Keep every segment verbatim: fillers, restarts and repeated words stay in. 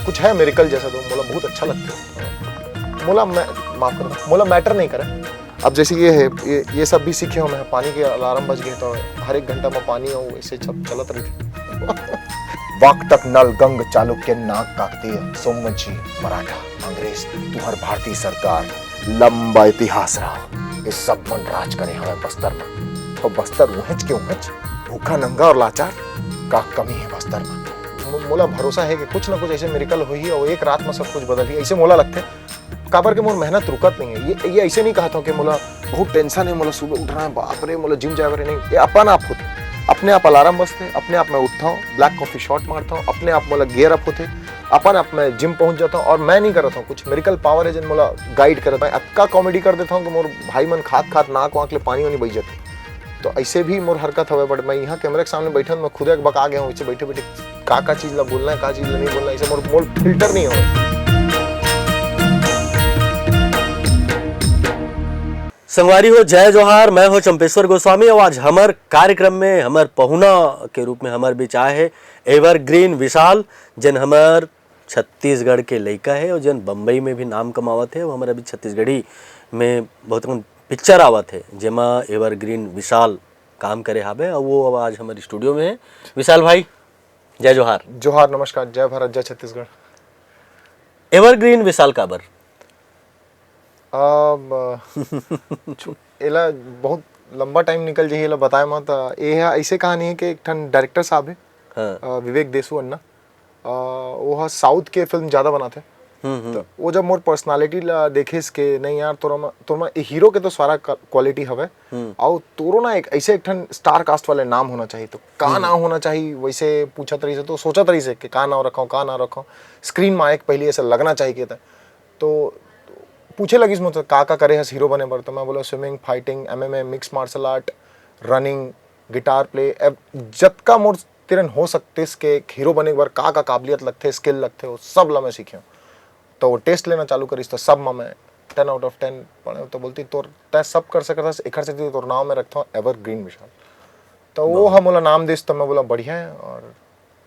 कुछ है मिरेकल जैसा, तो मोला बहुत अच्छा लगथे। मोला मैं, माफ करना, मोला मैटर नहीं करे। अब जैसे ये है, ये, ये सब भी सीखे हो मैं, पानी के अलार्म बज गए तो हर एक घंटा में पानी हो, ऐसे सब चलत रहिथे। वाक तक नल गंग चालुक्य नाग काकतीय सोमवंशी मराठा अंग्रेज तुहर भारतीय सरकार लंबा इतिहास रहा। ये सब मन राज करे हवे बस्तर में। तो बस्तर उहेंच के उहेंच, भूखा नंगा और लाचार, का कमी है बस्तर में? मो-, मोला भरोसा है कि कुछ ना कुछ ऐसे मिरेकल होही और एक रात में सब कुछ बदलही, ऐसे मोला लगथे। काबर के मोर मेहनत रुकत नहीं है। ये, ये ऐसे नहीं कहत हूँ कि मोला बहुत टेंशन है, मोला सुबह उठना है, बाप रे, मोला जिम जाए बर है, नहीं। ये अपन आप होथे, अपने आप अलार्म बजथे, अपने आप मैं उठता हूँ, ब्लैक कॉफी शॉट मारता हूँ, अपने आप मोला गियर अप होथे, अपन आप मैं जिम पहुंच जाता हूँ और मैं नहीं करता हूँ कुछ, मिरेकल पावर है जन मोला गाइड करत। मैं अतका कॉमेडी कर देता हूँ कि मोर भाई मन खात खात नाक वाक ले पानी वानी बह जाथे। तो ऐसे भी मोर हरकत हवे, बट मैं यहाँ कैमरा के सामने बैठन, मैं खुद एक बका गया हूँ, इसे बैठे बैठे का का चीज ला बोलना है, का चीज ला नहीं बोलना है, इसे मोर, मोर फिल्टर नहीं हो। संगवारी हो, जय जोहार, मैं हो चंपेश्वर गोस्वामी और आज हमर कार्यक्रम में हमर पहुना के रूप में हमर बीच आए है एवरग्रीन विशाल, जन हमर छत्तीसगढ़ के लइका है और जन बम्बई में भी नाम कमावत है। वो हमर अभी छत्तीसगढ़ी में बहुत कन पिक्चर आवत है, जेमा एवरग्रीन विशाल काम करे हाबे और वो अब आज हमर स्टूडियो में है। विशाल भाई, जय जोहार। जोहार, नमस्कार, जय भारत, जय छत्तीसगढ़। एवरग्रीन विशाल काबर? अब, छु-, एला बहुत लंबा टाइम निकल जाही एला बताए म, त ए ह अइसे कहानी हे कि एक ठन डायरेक्टर साहब हे, हाँ। अ, विवेक देसु अन्ना, अ, वो ह साउथ के फिल्म ज्यादा बनाथे। हम्म, हम्म। त वो जब मोर पर्सनालिटी ला देखिस के, "नहीं यार, तोर म, तोर म ए हीरो के तो सारा क-, क्वालिटी हवे, हम्म। अउ तोरो ना एक ऐसे एक ठन स्टार कास्ट वाले नाम होना चाहिए।" तो का हम्म। नाम होना चाहिए, वैसे पूछत रहिस हे, तो सोचत रहिस हे कि का नाम रखंव, का नाम रखंव, स्क्रीन में एक पहली ऐसा लगना चाहिए कि त तो पूछे लगिस मोर से, "का-का करे हस हीरो बने बर?" तो मैं बोला, "Swimming, fighting, M M A, mixed martial art, running, guitar play, एव-, जतका मोर तिरन हो सकतिस के एक हीरो बने बर का-का काबिलियत लगथे, स्किल लगथे, वो सब ला मैं सीखे हूँ।" तो वो टेस्ट लेना चालू करिस, तो सब में मैं ten out of ten पड़े। तो बोलती, "तोर, तैं सब कर सकत हस, एखर सेती तोर नाम मैं रखथों एवरग्रीन विशाल।" तो वो हाँ। ह मोला नाम दिस, तो मैं बोला, "बढ़िया है।" और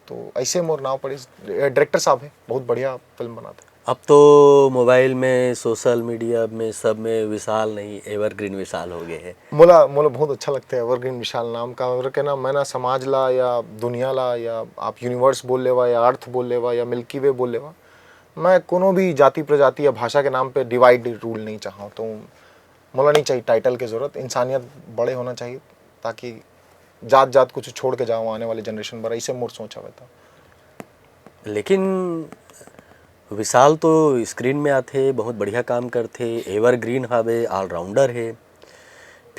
तो ऐसे मोर नाम पड़िस। ए, डायरेक्टर साहब है, बहुत बढ़िया फिल्म बनाते हैं। अब तो मोबाइल में, सोशल मीडिया में, सब में विशाल नहीं, एवरग्रीन विशाल हो गए हैं। मोला, मोला बहुत अच्छा लगता है एवरग्रीन विशाल नाम का। और के ना, मैं ना समाज ला या दुनिया ला या आप यूनिवर्स बोल लेवा या अर्थ बोल लेवा या मिल्की वे बोल लेवा, मैं कोनो भी जाति प्रजाति या भाषा के नाम पे डिवाइड रूल नहीं चाहूँ। तो मोला नहीं चाहिए टाइटल के जरूरत, इंसानियत बड़े होना चाहिए, ताकि जात-जात कुछ छोड़ के जाओ आने वाले जनरेशन बर, ऐसे मोर सोच हवे त। लेकिन विशाल तो स्क्रीन में आथे, बहुत बढ़िया काम करथे, एवरग्रीन हावे, ऑलराउंडर हे,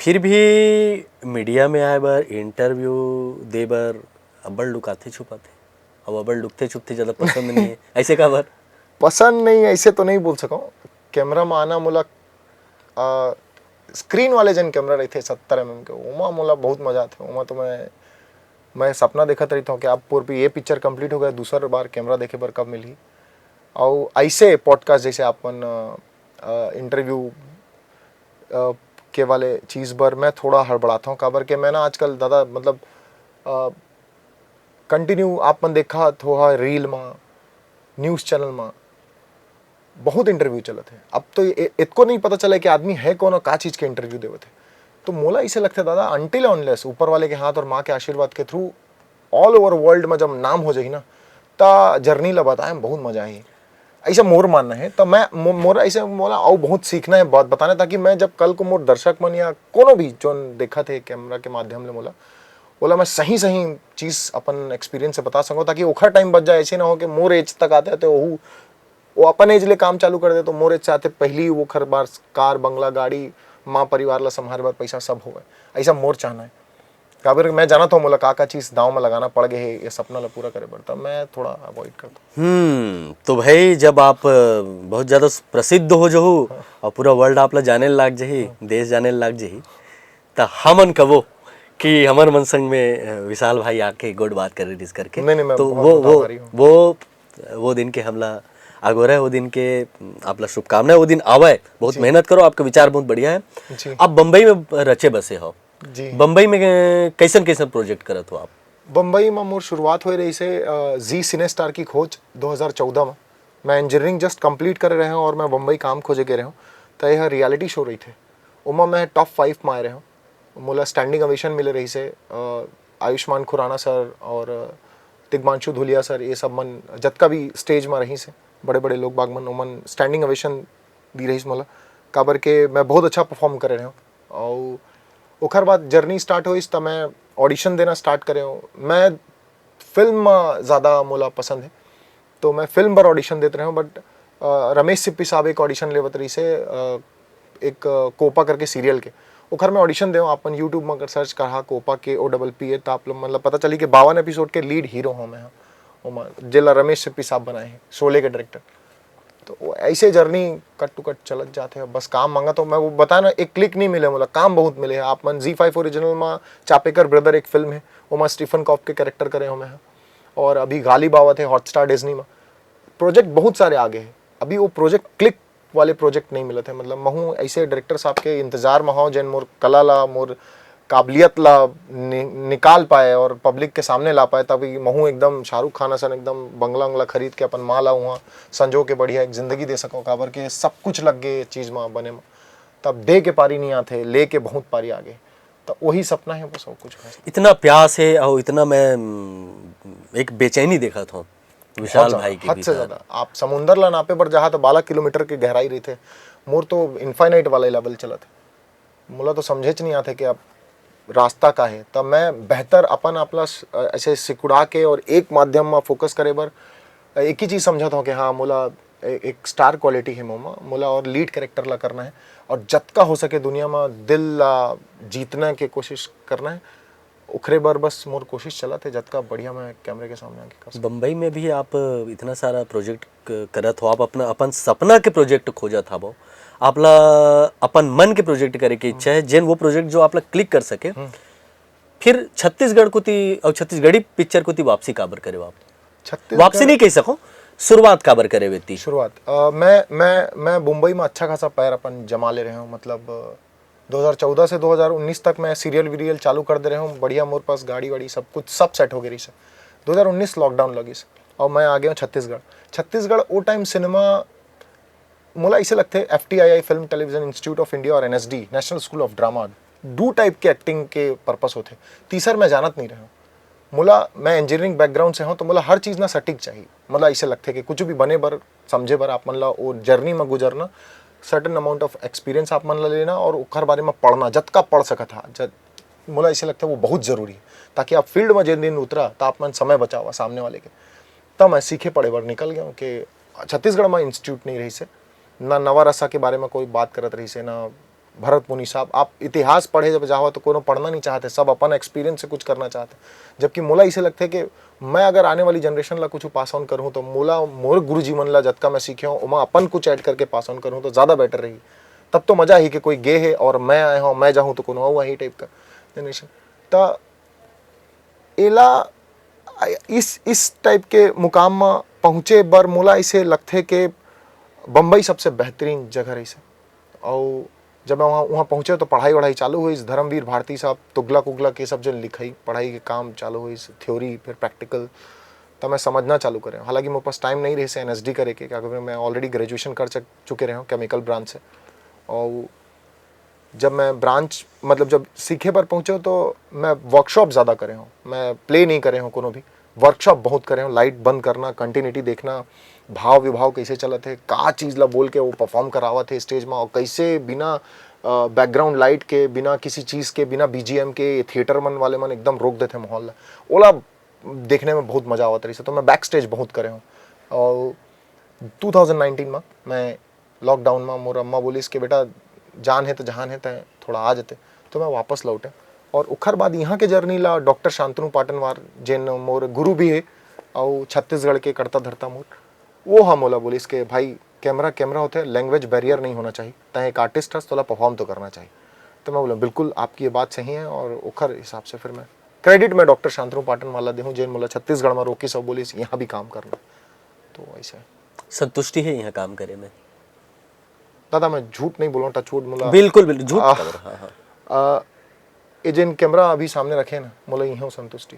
फिर भी मीडिया में आए बर, इंटरव्यू दे बर अब्बड़ लुकाथे छुपाथे, अउ अब्बड़ लुकथे छुपथे, ज्यादा पसंद नहीं है। ऐसे काबर? पसंद नहीं, ऐसे तो नहीं बोल सकूं। कैमरा में आना मोला, आ, स्क्रीन वाले जन कैमरा रहिथे सत्तर एमएम के, ओमा मोला बहुत मजा आथे। ओमा तो मैं, मैं सपना देखत रहिथंव कि अब पूर्व ये पिक्चर कंप्लीट हो गया, दूसर बार कैमरा देखे बर कब मिलही। अउ ऐसे पॉडकास्ट जैसे आपन, अ, अ, इंटरव्यू, अ, के वाले चीज बर मैं थोड़ा हड़बड़ाथंव, काबर के मैं ना आजकल दादा, मतलब, अ, कंटिन्यू आप मन देखत होहा रील म, न्यूज़ चैनल म, बहुत इंटरव्यू चलत हे। अब तो ए-, एतको नहीं पता चले कि आदमी है कौन और का चीज के इंटरव्यू देवत हे। तो मोला ऐसे लगथे दादा, until unless ऊपर वाले के हाथ और माँ के आशीर्वाद के through all over world में जब नाम हो जाही ना, त जर्नी ला बताए में बहुत मजा आही। ऐसा मोर मानना है। तो मैं, मो-, मोरा ऐसे मोला अउ बहुत सीखना है, बात बताना, ताकि मैं जब कल को मोर दर्शक मन या कोनो भी जोन देखत हे कैमरा के माध्यम ले मोला, ओला मैं सही-सही चीज अपन एक्सपीरियंस से बता सकूं, ताकि ओखर टाइम बच जाए। ऐसे ना हो कि मोर एज तक आते-आते ओहू, वो अपन एज ले काम चालू कर दे, तो मोर एज से आते पहली वो खर बार कार, बंगला, गाड़ी, माँ परिवार ला संभारे बर पैसा सब होवे। ऐसा मोर चाहना है। काबर मैं जानत हूँ मोला का-का चीज दांव में लगाना पड़ गए हे ये सपना ला पूरा करे बर, तब मैं थोड़ा अवॉइड करता हूँ। हम्म, तो भाई, जब आप, अ, बहुत ज्यादा प्रसिद्ध हो जहू हाँ। और पूरा वर्ल्ड आप ला जाने लाग जही, हाँ। देश जाने लाग जही, त हमन कबो कि हमर मन संग में, अ, विशाल भाई आके गोठ बात करे रिहिस करके। नहीं, नहीं, मैं तो बहुत, वो, बहुत वो, आभारी हूँ। वो, वो दिन के हमला अगोरा है, वो दिन के, अम, आप ला शुभकामनाएं, वो दिन आवय। बहुत जी। मेहनत करो, आपके विचार बहुत बढ़िया है। जी। आप बम्बई में रचे बसे हो। जी। बम्बई में, अ, कैसन, कैसन प्रोजेक्ट करत हो आप? बम्बई में मोर शुरुआत होए रहिस हे, अ, जी सिने स्टार की खोज दो हज़ार चौदह में। मैं इंजीनियरिंग जस्ट कंप्लीट करे रहे हूँ और मैं बम्बई काम खोजे गे रहे हूँ, त यह रियलिटी शो रहिथे, ओमा मैं टॉप फाइव में आए रहे हूँ। मोला स्टैंडिंग ओवेशन मिले रहिसे। आयुष्मान खुराना सर और तिग्मांशु धुलिया सर, ये सब मन जतका भी स्टेज में रहिसे, बड़े बड़े लोग बाग मन, ओमन स्टैंडिंग ओवेशन दी रहिस मोला, काबर के मैं बहुत अच्छा परफॉर्म करे रहे हूँ। और ओखर बाद जर्नी स्टार्ट होइस, त मैं ऑडिशन देना स्टार्ट करे हूँ। मैं फिल्म ज़्यादा मोला पसंद है, तो मैं फिल्म बर ऑडिशन देते रहे हूँ। बट रमेश सिप्पी साहब एक ऑडिशन लेवत रहिसे, एक कोपा करके सीरियल के, ओखर मैं ऑडिशन दे हूँ। आप मन यूट्यूब में अगर सर्च करहा कोपा, के ओ डबल पी ए, तो आप लोग मतलब पता चली कि बावन एपिसोड के लीड हीरो हूँ मैं। ओमा जेला रमेश सिप्पी साहब बनाए हैं, शोले के डायरेक्टर। तो वो ऐसे जर्नी कट टू कट चलत जाते हैं। बस काम मांगा तो मैं वो बताया ना, एक क्लिक नहीं मिले, मतलब काम बहुत मिले हैं। आप मन जी फाइव ओरिजिनल में चापेकर ब्रदर एक फिल्म है, ओमा स्टीफन कॉफ के कैरेक्टर करे हूँ मैं। और अभी गालिब आवत है हॉटस्टार डिज्नी में। प्रोजेक्ट बहुत सारे आगे हैं, अभी वो प्रोजेक्ट क्लिक वाले प्रोजेक्ट नहीं मिलत है। मतलब महू ऐसे डायरेक्टर साहब के इंतजार में हूँ, जेन मोर कला ला, मोर काबिलियत ला नि-, निकाल पाए और पब्लिक के सामने ला पाए, तब महू एकदम शाहरुख खान असन एकदम बंगला उंगला खरीद के अपन माँ ला वहाँ संजो के बढ़िया एक जिंदगी दे सको, काबर के सब कुछ लग गए चीज में बने में। तब दे के पारी नहीं आते, ले के बहुत पारी आगे। तो वही सपना है बस, और कुछ खास नहीं। इतना प्यास है और इतना मैं, हम्म, एक बेचैनी देखा था विशाल भाई के भीतर। आप समुंदर ला नापे बर जहाँ तो बारह किलोमीटर के गहराई रही थे, मोर तो इनफाइनाइट वाला लेवल चलत है। मोला तो समझेच नहीं आते कि अब रास्ता का है। तब मैं बेहतर अपन आपला स-, ऐसे सिकुड़ा के और एक माध्यम में फोकस करे बर एक ही चीज समझत हूँ कि हाँ, मोला ए-, एक स्टार क्वालिटी है मोमा, मोला और लीड कैरेक्टर ला करना है। और जतका हो सके दुनिया में दिल ला जीतना के कोशिश करना है। ओखरे बर बस मोर कोशिश चलत है, जतका बढ़िया मैं कैमरे के सामने आके कर सकूँ। बम्बई में भी आप इतना सारा प्रोजेक्ट क-, करत हो, आप अपना, अपन सपना के प्रोजेक्ट खोजत हवो, आपला अपन मन के प्रोजेक्ट करे के इच्छा है, जेन वो प्रोजेक्ट जो आपला क्लिक कर सके। हम्म। फिर छत्तीसगढ़ कोती और छत्तीसगढ़ी पिक्चर कोती वापसी काबर करे हो आप? छत्तीसगढ़ वापसी नहीं कह सको, शुरुआत काबर करे वेती? शुरुआत, अ, मैं, मैं, मैं मुंबई में अच्छा खासा पैर अपन जमा ले रहे हूँ। मतलब, अ, दो हज़ार चौदह से दो हज़ार उन्नीस तक मैं सीरियल वीरियल चालू कर दे रहे हूँ, बढ़िया, मोर पास गाड़ी वाड़ी सब कुछ, सब सेट हो गई रही से। दो हज़ार उन्नीस लॉकडाउन लगिस और मैं आ गया हूँ छत्तीसगढ़। छत्तीसगढ़ वो टाइम सिनेमा, मोला ऐसे लगते, F T I I, film television institute of India, और N S D, national school of drama, दो टाइप के एक्टिंग के पर्पस होते। तीसर मैं जानत नहीं रहे हूँ। मोला, मैं इंजीनियरिंग बैकग्राउंड से हूँ, तो मोला हर चीज़ ना सटीक चाहिए। मोला ऐसे लगते कि कुछ भी बने बर, समझे बर, आप मन ला वो जर्नी में गुजरना, सर्टेन अमाउंट ऑफ एक्सपीरियंस आप मन ला लेना और ओखर बारे में पढ़ना, जतका पढ़ सकत हा, जत-, मोला ऐसे लगता है वो बहुत ज़रूरी है, ताकि आप फील्ड में जिन दिन उतरा, तो आप मन समय बचावा सामने वाले के। तब मैं सीखे पढ़े बर निकल गया हूँ कि छत्तीसगढ़ में इंस्टीट्यूट नहीं रही से, ना नवा रसा के बारे में कोई बात करत रही से, ना भरत मुनि साहब। आप इतिहास पढ़े जब जावा, तो कोनो पढ़ना नहीं चाहते, सब अपन एक्सपीरियंस से कुछ करना चाहते। जबकि मोला इसे लगते कि मैं अगर आने वाली जनरेशन ला कुछ पास ऑन करूँ, तो मोला, मोर गुरुजी मन ला जतका मैं सीखे हूँ, ओमा अपन कुछ ऐड करके पास ऑन करूँ, तो ज़्यादा बेटर रही। तब तो मज़ा ही कि कोई गे है और मैं आए हूँ, मैं जाऊँ तो कोनो अउ आही टाइप का जनरेशन। त एला, इस, इस टाइप के मुकाम में पहुँचे बर मोला इसे लगथे कि बम्बई सबसे बेहतरीन जगह रहिसे। अउ जब मैं वहाँ, वहाँ पहुँचे तो पढ़ाई वढ़ाई चालू हुई, धर्मवीर भारती साहब, तुगलक उगलक, ये सब जो लिखाई पढ़ाई के काम चालू हुई, थ्योरी फिर प्रैक्टिकल, तब मैं समझना चालू करे। हालांकि मोर पास टाइम नहीं रहिसे एन एस डी करे के, क्योंकि मैं ऑलरेडी ग्रेजुएशन कर चक-, चुके रहे हूँ केमिकल ब्रांच से। और जब मैं ब्रांच, मतलब जब सीखे बर पहुँचे तो मैं वर्कशॉप ज़्यादा करे हूँ, मैं प्ले नहीं करे हूँ कोनो भी, वर्कशॉप बहुत करे हूँ। लाइट बंद करना, कंटिन्यूटी देखना, भाव विभाव कैसे चलत है, का चीज़ ला बोल के वो परफॉर्म करावत है स्टेज में, और कैसे बिना बैकग्राउंड लाइट के, बिना किसी चीज़ के, बिना बी जी एम के थिएटर मन वाले मन एकदम रोक देते माहौल ला। ओला देखने में बहुत मज़ा आवत रहिसे, तो मैं बैक स्टेज बहुत करे हूँ। और टू थाउजेंड नाइनटीन में मैं लॉकडाउन में मोर अम्मा बोलिस कि बेटा, जान है तो जहान है, तय थोड़ा आ जते। तो मैं वापस लौटे। और उखर बाद यहाँ के जर्नी ला डॉक्टर शांतनु पाटनवार, जेन मोर गुरु भी है, और छत्तीसगढ़ के करता धरता मोर, वो हा मोला बोलिस के भाई, कैमरा, कैमरा होते, लैंग्वेज बैरियर नहीं होना चाहिए, तय एक आर्टिस्ट हस, तोला परफॉर्म तो करना चाहिए। तो मैं बोला, बिल्कुल आपकी ये बात सही है, और ओखर हिसाब से फिर मैं, क्रेडिट मैं डॉक्टर शांतनु पाटनवार ला देहूँ, जेन मोला छत्तीसगढ़ में रोकिस और बोलिस यहाँ भी काम करना। तो ऐसे। संतुष्टि है यहाँ काम करे में? दादा, मैं झूठ नहीं बोलूँ, टचवुड, मोला बिल्कुल, बिल्कुल, झूठ आह, काबर? हाँ, हाँ। आ, ये जेन कैमरा अभी सामने रखे ना, मोला इहें संतुष्टि।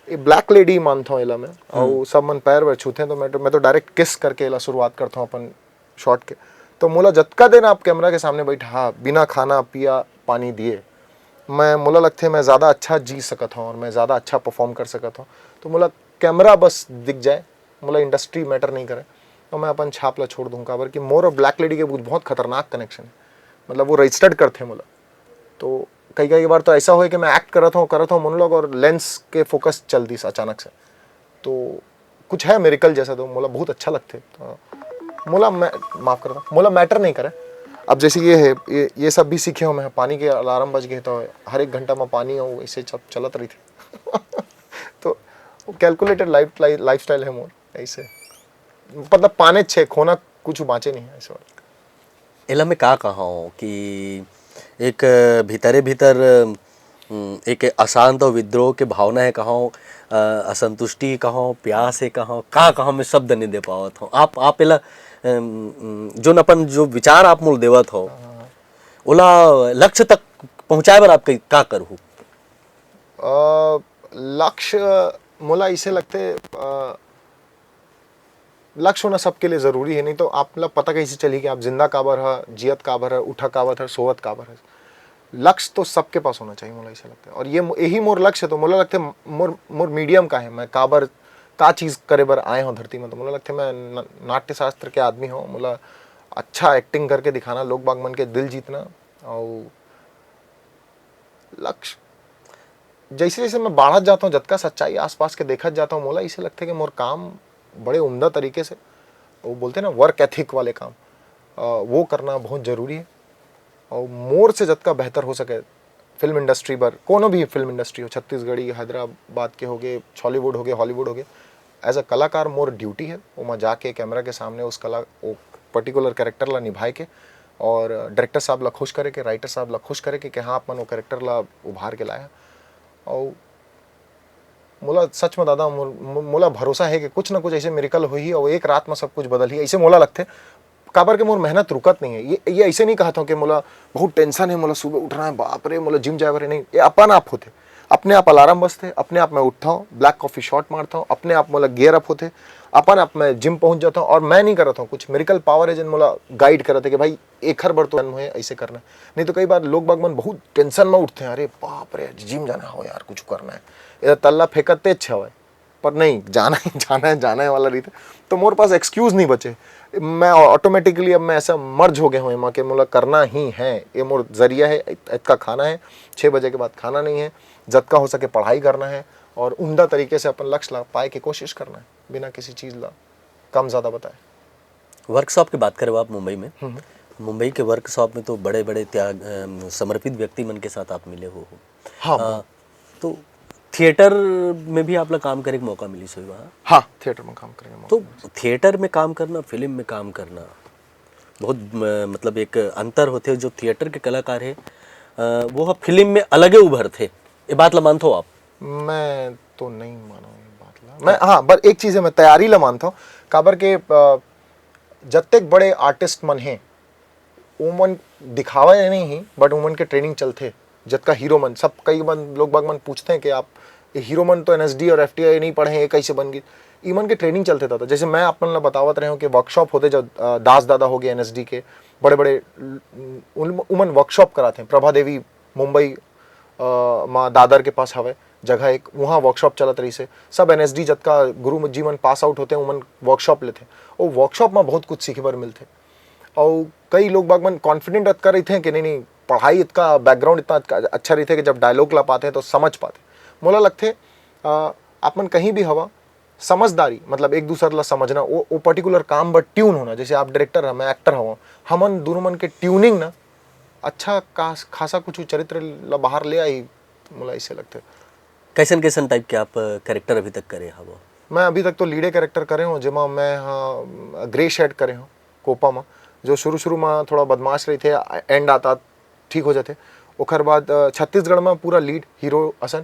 ये ब्लैक लेडी मानता हूँ एला मैं। और सब मन पैर वैर छूते हैं, तो मैं तो मैं तो डायरेक्ट किस करके एला शुरुआत करता हूँ अपन शॉट के। तो मोला जतका दिन आप कैमरा के सामने बैठा, बिना खाना पिया पानी दिए, मैं मोला लगते मैं ज़्यादा अच्छा जी सकता हूँ और मैं ज़्यादा अच्छा परफॉर्म कर सकता हूँ। तो मोला कैमरा बस दिख जाए, मोला इंडस्ट्री मैटर नहीं करे, तो मैं अपन छाप ला छोड़ दूँ। काबर कि मोर और ब्लैक लेडी के बहुत बहुत खतरनाक कनेक्शन है, मतलब वो रजिस्टर्ड करते मोला। तो कई कई बार तो ऐसा होए कि मैं एक्ट करत हूँ करत हूँ मोनोलॉग और लेंस के फोकस चल दिस अचानक से। तो कुछ है मेरिकल जैसा, तो मोला बहुत अच्छा लगते। तो मोला मैं माफ करता हूँ, मोला मैटर नहीं करे। अब जैसे ये है, ये, ये सब भी सीखे हो मैं, पानी के अलार्म बज गए तो हर एक घंटा में पानी हो, ऐसे सब चलत रही थे। तो कैलकुलेटेड लाइफ लाइफ स्टाइल है मोर ऐसे। मतलब पाने छे खोना कुछ बाँचे नहीं है ऐसे वाला। एला मैं का कहूँ कि एक भीतरे भीतर, उम, एक अशांत और विद्रोह के भावना है कहूँ, अ, असंतुष्टि कहूँ, प्यास है कहूँ, का कहूँ, मैं शब्द नहीं दे पावत हूँ। आप आप एला, अम, उम, जोन अपन जो विचार आप मोल देवत हो, ओला लक्ष्य तक पहुँचाए बर आप कई- का करहू? अ, लक्ष्य मोला इसे लगते अ, लक्ष्य होना सबके लिए जरूरी है, नहीं तो आप ला पता कैसे चली कि आप जिंदा काबर है, जियत काबर है, उठा काबर है, सोवत काबर है। लक्ष्य तो सबके पास होना चाहिए, मोला ऐसा लगता है। और ये मो- यही मोर लक्ष्य है, तो मोला लगता है मोर मोर मीडियम का है, मैं काबर का चीज करे बर आए हूँ धरती में। तो मोला लगता है मैं न- नाट्य शास्त्र के आदमी हूँ, मोला अच्छा एक्टिंग करके दिखाना, लोग बाग मन के दिल जीतना। और लक्ष्य जैसे जैसे मैं बाढ़त जाता हूँ, जतका सच्चाई आसपास के देखत जाता हूँ, मोला इसे लगता है कि मोर काम बड़े उम्दा तरीके से, वो बोलते हैं ना, वर्क एथिक वाले काम, अ, वो करना बहुत जरूरी है। और मोर से जतका बेहतर हो सके फिल्म इंडस्ट्री बर, कोनो भी फिल्म इंडस्ट्री हो, छत्तीसगढ़ी, हैदराबाद के होगे, छॉलीवुड होगे, हॉलीवुड होगे, एज अ कलाकार मोर ड्यूटी है ओमा जाके कैमरा के सामने उस कला, वो पर्टिकुलर कैरेक्टर ला निभाए के और डायरेक्टर साहब ला खुश करे के, राइटर साहब ला खुश करे के कि हाँ, आप मन वो कैरेक्टर ला उभार के लाया। और मोला सच में दादा, मो-, मो-, मोला भरोसा है कि कुछ ना कुछ ऐसे मिरेकल होही और एक रात में सब कुछ बदलही, ऐसे मोला लगथे। काबर के मोर मेहनत रुकत नहीं है। ये ये ऐसे नहीं कहत हूँ कि मोला बहुत टेंशन है, मोला सुबह उठना है, बाप रे, मोला जिम जाए बर है, नहीं। ये अपन आप होथे, अपने आप अलार्म बजथे, अपने आप मैं उठता हूँ, ब्लैक कॉफी शॉट मारता हूँ, अपने आप मोला गियर अप होथे, अपन आप मैं जिम पहुँच जाता हूँ। और मैं नहीं करत हूँ कुछ, मिरेकल पावर है जन मोला गाइड करत है कि भाई एखर बर तो जन्म है, ऐसे करना है। नहीं तो कई बार लोग बाग मन बहुत टेंशन में उठते हैं, अरे बाप रे, जिम जाना हो यार, कुछ करना है, ये तल्ला फेंकत तेज हवय, पर नहीं, जाना ही जाना है, जाना है वाला रहिथे। तो मोर पास एक्सक्यूज नहीं बचे। मैं ऑटोमेटिकली अब मैं ऐसा मर्ज हो गया हूँ एमा के मोला करना ही है, ये मोर जरिया है। इत- इतका खाना है, छः बजे के बाद खाना नहीं है, जतका हो सके पढ़ाई करना है और उम्दा तरीके से अपन लक्ष्य ला पाए के कोशिश करना है, बिना किसी चीज़ ला कम ज़्यादा बताए। वर्कशॉप की बात करें आप मुंबई में, मुंबई के वर्कशॉप में तो बड़े बड़े त्याग, अम, समर्पित व्यक्ति मन के साथ आप मिले हो। हाँ, आ, तो थिएटर में भी आप ला काम करे के मौका मिली सोई वहाँ? हाँ, थिएटर में काम करेंगे। तो थिएटर में काम करना, फिल्म में काम करना बहुत म-, मतलब एक अंतर होथे। जो थिएटर के कलाकार है, अ, वो ह फिल्म में अलगे उभरथे। ये बात ला मानथो आप? मैं तो नहीं माना ये बात ला। मैं, हाँ, बस एक चीज़ है, मैं तैयारी ला मानता हूँ। काबर के अ, जत्तेक बड़े आर्टिस्ट मन हैं, उमन दिखावा नहीं ही, बट उमन के ट्रेनिंग चलथे। जतका हीरो मन, सब कई मन, लोग बाग मन पूछते हैं कि आप, ये हीरो मन तो एनएसडी और एफटीआई नहीं पढ़े हैं, ये कैसे बन गए? इमन के ट्रेनिंग चलथे दादा। जैसे मैं अपन ला बतावत रहे हूँ कि वर्कशॉप होते, जब अ, दास दादा हो गए एनएसडी के, बड़े बड़े उन, उमन वर्कशॉप कराते हैं। प्रभा देवी मुंबई अ, मा दादर के पास हवे जगह एक, वहाँ वर्कशॉप चलत रहिसे। सब एनएसडी जतका गुरु जी मन पास आउट होते हैं, उमन वर्कशॉप लेथे। वो वर्कशॉप में बहुत कुछ सीखे बर मिलथे। और कई लोग बाग मन कॉन्फिडेंट अतका रहिथे कि नहीं, नहीं, पढ़ाई इतका, बैकग्राउंड इतना अतका अच्छा रहिथे कि जब डायलॉग ला पाते हैं तो समझ पाते। मोला लगथे, अ, आप मन कहीं भी हवा, समझदारी, मतलब एक दूसर ला समझना, वो, वो पर्टिकुलर काम बर ट्यून होना। जैसे आप डायरेक्टर है, मैं एक्टर हूँ, हमन दोनों मन के ट्यूनिंग ना अच्छा का, खासा कुछ चरित्र ला बाहर ले आई, मोला ऐसे लगथे। कैसन कैसन टाइप के आप कैरेक्टर अभी तक करे हवो? मैं अभी तक तो लीडे कैरेक्टर करे हूँ, जेमा मैं, हाँ, ग्रे शेड करे हूँ कोपा में, जो शुरू शुरू में थोड़ा बदमाश रहिथे, एंड आता ठीक हो जाथे। ओखर बाद अ, छत्तीसगढ़ में पूरा लीड हीरो असन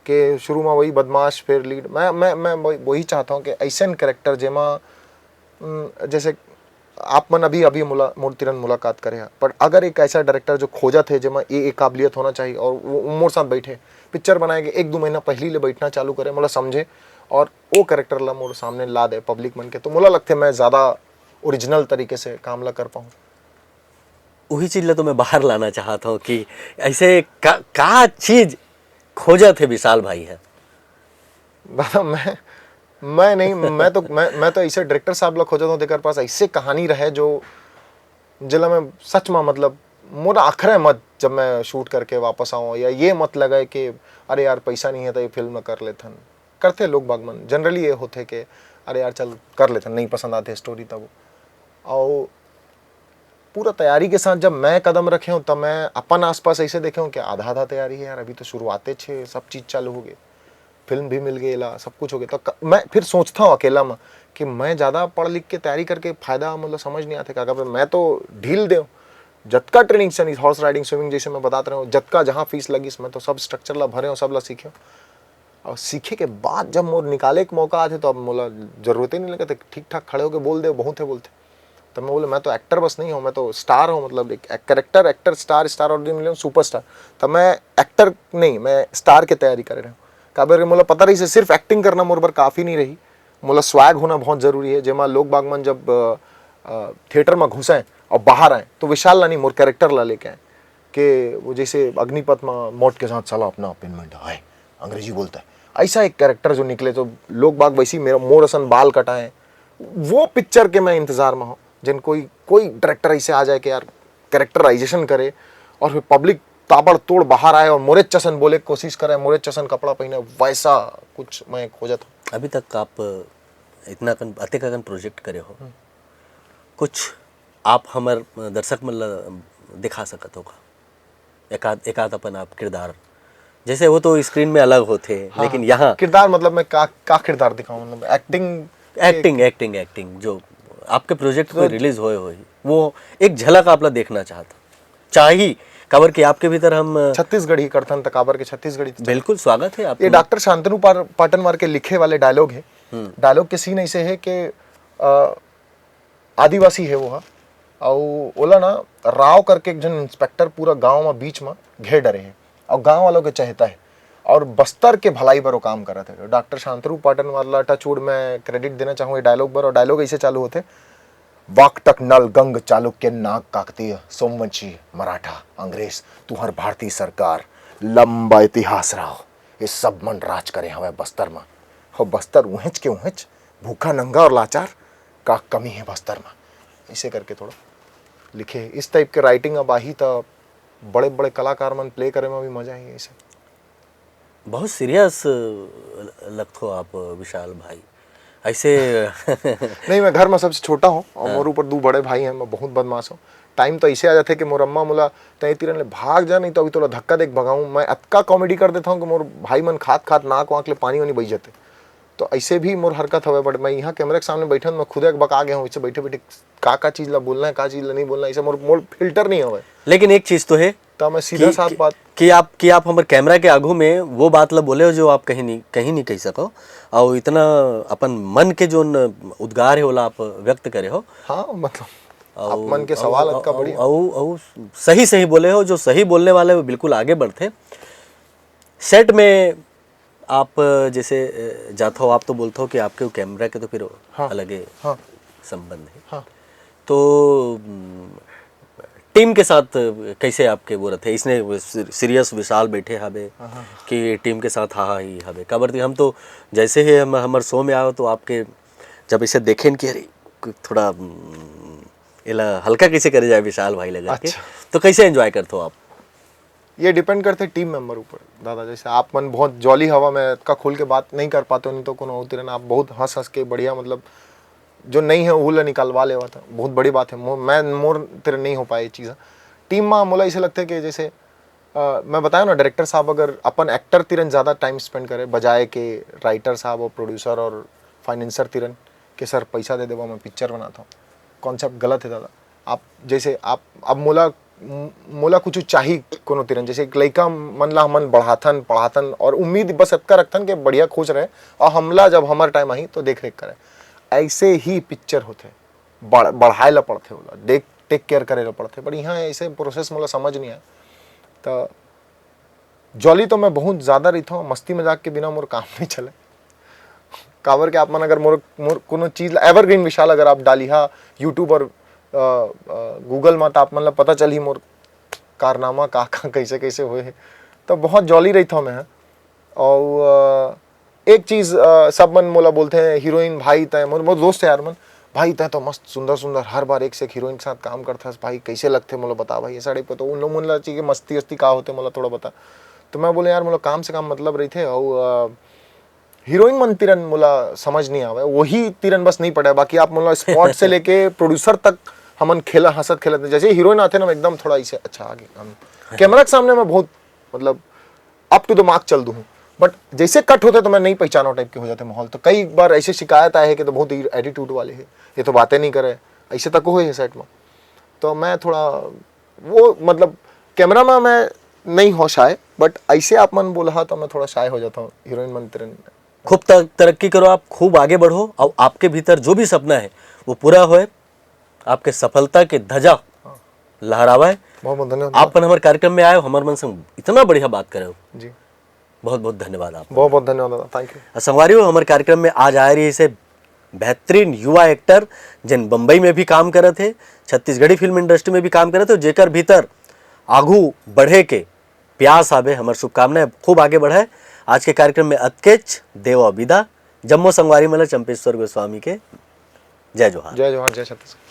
के शुरू में वही बदमाश, फिर लीड। मैं मैं मैं वही, वही चाहता हूँ कि ऐसन कैरेक्टर जेमा, उम, जैसे आप मन अभी अभी मुला, मोर तिरन मुलाकात करे हा, पर अगर एक ऐसा डायरेक्टर जो खोजत हे जेमा ये, ये काबिलियत होना चाहिए और वो, वो मोर साथ बैठे, पिक्चर बनाए के एक दो महीना पहली ले बैठना चालू करे, मोला समझे और वो कैरेक्टर ला मोर सामने ला दे पब्लिक मन के, तो मोला लगथे मैं ज्यादा ओरिजिनल तरीके से काम ला कर पाऊँ। वही चीज ला तो मैं बाहर लाना चाहत हूँ कि ऐसे का, का चीज खोजत हे विशाल भाई ह। दादा, मैं मैं नहीं मैं तो मैं मैं तो ऐसे डायरेक्टर साहब ला खोजत हूँ, तेकर पास ऐसे कहानी रहे जो जेला मैं सच में, मतलब, मोर आखरे मत जब मैं शूट करके वापस आऊँ, या ये मत लगे कि अरे यार, पैसा नहीं है तो ये फिल्म में कर लेथन। करथे लोग बाग मन, जनरली ये होथे कि अरे यार, चल कर लेथन, नहीं पसंद आथे स्टोरी तब। और पूरा तैयारी के साथ जब मैं कदम रखे हूँ, तब मैं अपन आसपास ऐसे देखे हूँ कि आधा आधा तैयारी है यार, अभी तो शुरुआते छे, सब चीज चालू हो गई, फिल्म भी मिल गई ला, सब कुछ हो गया। तो क, मैं फिर सोचता हूँ अकेला में कि मैं ज्यादा पढ़ लिख के तैयारी करके फायदा, मतलब, समझ नहीं आते का। मैं तो ढील दे हूँ, जतका ट्रेनिंग से, हॉर्स राइडिंग, स्विमिंग, जैसे मैं बतात रहे हूँ, जतका जहाँ फीस लगी, मैं तो सब स्ट्रक्चर ला भरे हूँ, सब ला सीखे हूँ। और सीखे के बाद जब मोर निकाले के मौका आथे, तो अब मोला जरूरत ही नहीं लगे, तो ठीक ठाक खड़े होके बोल दे, बहुत है बोलते। तब मैं बोले, मैं तो एक्टर बस नहीं हूँ, मैं तो स्टार हूँ, मतलब, एक कैरेक्टर, एक्टर, स्टार, स्टार और दिन मिले सुपरस्टार। तब मैं एक्टर नहीं, मैं स्टार के तैयारी कर रहे हूँ। काबर के मोला पता रही से सिर्फ एक्टिंग करना मोर बर काफी नहीं रही, मोला स्वैग होना बहुत जरूरी है। जेमा लोग बाग मन जब थिएटर में घुसे और बाहर आए, तो विशाल ला नहीं, मोर कैरेक्टर ला लेके आए। कि वो जैसे अग्निपथ में मौत के साथ साला अपना अपाइंटमेंट है, अंग्रेजी बोलता है, ऐसा एक कैरेक्टर जो निकले, तो लोग बाग वैसे ही मेरा मोर असन बाल कटाए। वो पिक्चर के मैं इंतजार में हूँ, जिन कोई कोई डायरेक्टर ऐसे आ जाए कि यार, कैरेक्टराइजेशन करे और फिर पब्लिक ताबड़तोड़ बाहर आए और मोरे चसन बोले के कोशिश करे, मोरे चसन कपड़ा पहने, वैसा कुछ मैं खोजत हूँ। अभी तक आप इतना कन, अतेक अकन प्रोजेक्ट करे हो, कुछ आप हमर दर्शक मन ला दिखा सकत हो का? एकाध एकाध अपन आप किरदार, जैसे वो तो स्क्रीन में अलग होथे, हाँ, लेकिन यहाँ किरदार मतलब मैं का का किरदार दिखाऊं, मतलब एक्टिंग? एक्टिंग, एक्टिंग, एक्टिंग जो आपके प्रोजेक्ट कोई रिलीज होए होही, वो एक झलक आप ला देखना चाहत चाही, काबर कि आपके भीतर हम छत्तीसगढ़ी करथन त काबर के छत्तीसगढ़ी तो बिल्कुल स्वागत है आप। ये डॉक्टर शांतनु पार- पाटनवार के लिखे वाले डायलॉग है। डायलॉग के सीन ऐसे है कि अ, आदिवासी है वो हा, अउ ओला ना राव करके एक जन इंस्पेक्टर पूरा गांव में बीच में घेर डरे है और गांव वालों के चहेता है और बस्तर के भलाई बर वो काम करत है। डॉक्टर शांतनु पाटनवार ला टचवुड मैं क्रेडिट देना चाहूँ ये डायलॉग बर, और डायलॉग ऐसे चालू होते, वाकटक नल गंग चालुक्य नाग काकतीय सोमवंशी मराठा अंग्रेज तुहर भारतीय सरकार लंबा इतिहास रहो, ये सब मन राज करे हवय बस्तर म। हो बस्तर उहेंच के उहेंच, भूखा नंगा और लाचार, का कमी है बस्तर म? ऐसे करके थोड़ा लिखे। इस टाइप के राइटिंग अब आही त बड़े बड़े कलाकार मन प्ले करे में भी मजा आही ऐसे। बहुत सीरियस लगथो आप विशाल भाई, ऐसे नहीं, मैं घर में सबसे छोटा हूँ और मोर ऊपर दो बड़े भाई हैं, मैं बहुत बदमाश हूँ। टाइम तो ऐसे आ जाते कि मोर अम्मा मोला तय तीरन ले भाग जा, नहीं तो अभी तोला धक्का देख भगाऊं। मैं अतका कॉमेडी कर देता हूँ कि मोर भाई मन खात खात नाक वाक ले पानी वानी बह जाते। तो ऐसे भी मोर हरकत हवे, बट मैं यहाँ कैमरे के सामने बैठन, मैं खुद एक बका गया हूँ, इससे बैठे बैठे का का चीज ला बोलना है, का चीज ला नहीं बोलना है, इसे मोर मोर फिल्टर नहीं हवे। लेकिन एक चीज तो है तो मैं सीधा कि, साफ कि, बात कि आप कि आप हमर कैमरा के आघू में वो बात ला बोले हो जो आप कहीं नहीं कहीं नहीं कह सको, और इतना अपन मन के जो उद्गार है ओला आप व्यक्त करे हो। हाँ, मतलब और- आप मन के और- सवाल और- अतका और- बढ़िया। और- और सही सही बोले हो, जो सही बोलने वाले वो बिल्कुल आगे बढ़ते। सेट में आप जैसे अ, जात हो, आप तो बोलते हो कि आपके कैमरा के तो फिर हाँ, अलगे हाँ। संबंध है। हाँ। तो हम्म, टीम के साथ कैसे आपके वो रहते? इसने सीरियस विशाल बैठे हबे कि टीम के साथ हा हा ही हबे? काबर कि हम तो जैसे ही हम हमर शो में आओ तो आपके जब इसे देखें कि अरे थोड़ा हम्म, एला हल्का कैसे करे जाए विशाल भाई लगा के, अच्छा। तो कैसे एंजॉय करते हो आप? ये डिपेंड करते टीम मेंबर ऊपर दादा। जैसे आप मन बहुत जॉली हवा में इतना खुल के बात नहीं कर पाते हो, नहीं तो कोनो होती रहना, आप बहुत हंस हंस के बढ़िया, मतलब जो नहीं है वो ला निकलवा लेवा था, बहुत बड़ी बात है। मो, मैं मोर तेरे नहीं हो पाए ये चीज़। टीम में मोला ऐसे लगता है कि जैसे अ, मैं बताया ना, डायरेक्टर साहब अगर अपन एक्टर तिरन ज़्यादा टाइम स्पेंड करे बजाय के राइटर साहब और प्रोड्यूसर और फाइनेंसर तिरन के सर पैसा दे देवा, मैं पिक्चर बनाता हूँ, कॉन्सेप्ट गलत है दादा। आप जैसे आप अब मोला मोला कुछ चाही कोनो तिरन, जैसे एक लइका मन ला हमन बढ़ाथन पढ़ाथन और उम्मीद बस अतका रखथन कि बढ़िया खुश रहे और हमला जब हमर टाइम आही तो देख रेख करे। ऐसे ही पिक्चर होते, बढ़ बढ़ाए ला पड़थे, ओला देख टेक केयर करे ला पड़थे। बट यहाँ ऐसे प्रोसेस मोला समझ नहीं आए। त जॉली तो मैं बहुत ज्यादा रहिथव, मस्ती मजाक के बिना मोर काम नहीं चले। काबर के आप मन अगर मोर मोर कोनो चीज ला, एवरग्रीन विशाल अगर आप डालिहा यूट्यूब और गूगल में, तो आप मन ला पता चलही मोर कारनामा का का कैसे कैसे होए हे। तो बहुत जॉली रहिथव मैं ह। और अ, एक चीज, अ, सब मन मोला बोलथे, हीरोइन भाई तय, मोर मोर दोस्त है यार मन, भाई तय तो मस्त सुंदर सुंदर हर बार एक से एक हीरोइन के साथ काम करथस भाई, कैसे लगथे मोला बता भाई, ऐसा टाइप का। तो उन लोग मन ला चाहिए मस्ती वस्ती का होते मोला थोड़ा बता। तो मैं बोले यार मोला काम से काम मतलब रहिथे। और अ, हीरोइन मन तिरन मोला समझ नहीं आवे, वही तिरन बस नहीं पड़े, बाकी आप मोला स्पॉट से लेके प्रोड्यूसर तक हमन खेला हंसत खेलत, जैसे हीरोइन आथे ना, मैं एकदम थोड़ा इसे अच्छा आगे हम कैमरा के सामने मैं बहुत मतलब अप टू द मार्क चल दूँ। बट जैसे कट होते तो मैं नहीं पहचाना टाइप के हो जाते माहौल। तो कई बार ऐसे शिकायत आए है कि तो बहुत ही एटीट्यूड वाले है, ये तो बातें नहीं करे, ऐसे तक हुए है सेट में। तो मैं थोड़ा वो मतलब कैमरा में मैं नहीं हो शाय, बट ऐसे आप मन बोला तो मैं थोड़ा शाय हो जाता हूँ हीरोइन मन तिरन। खूब तर, तरक्की करो आप, खूब आगे बढ़ो और आपके भीतर जो भी सपना है वो पूरा होए, आपके सफलता के ध्वजा लहरावे। बहुत बहुत धन्यवाद। आप मन हमारे कार्यक्रम में आए हो, हमारे मन संग इतना बढ़िया बात करे हो, जी, बहुत बहुत धन्यवाद आप। बहुत बहुत धन्यवाद दादा, थैंक यू। और संगवारी हो, हमारे कार्यक्रम में आज आए रही से बेहतरीन युवा एक्टर, जिन बम्बई में भी काम करत हे, छत्तीसगढ़ी फिल्म इंडस्ट्री में भी काम करत हे, जेकर भीतर आगू बढ़े के प्यास आवे। हमार शुभकामनाएं, खूब आगे बढ़े। आज के कार्यक्रम में अतकेच, देवा विदा, जम्मो संगवारी मन ल चंपेश्वर गोस्वामी के जय जोहार। जय जोहार, जय छत्तीसगढ़।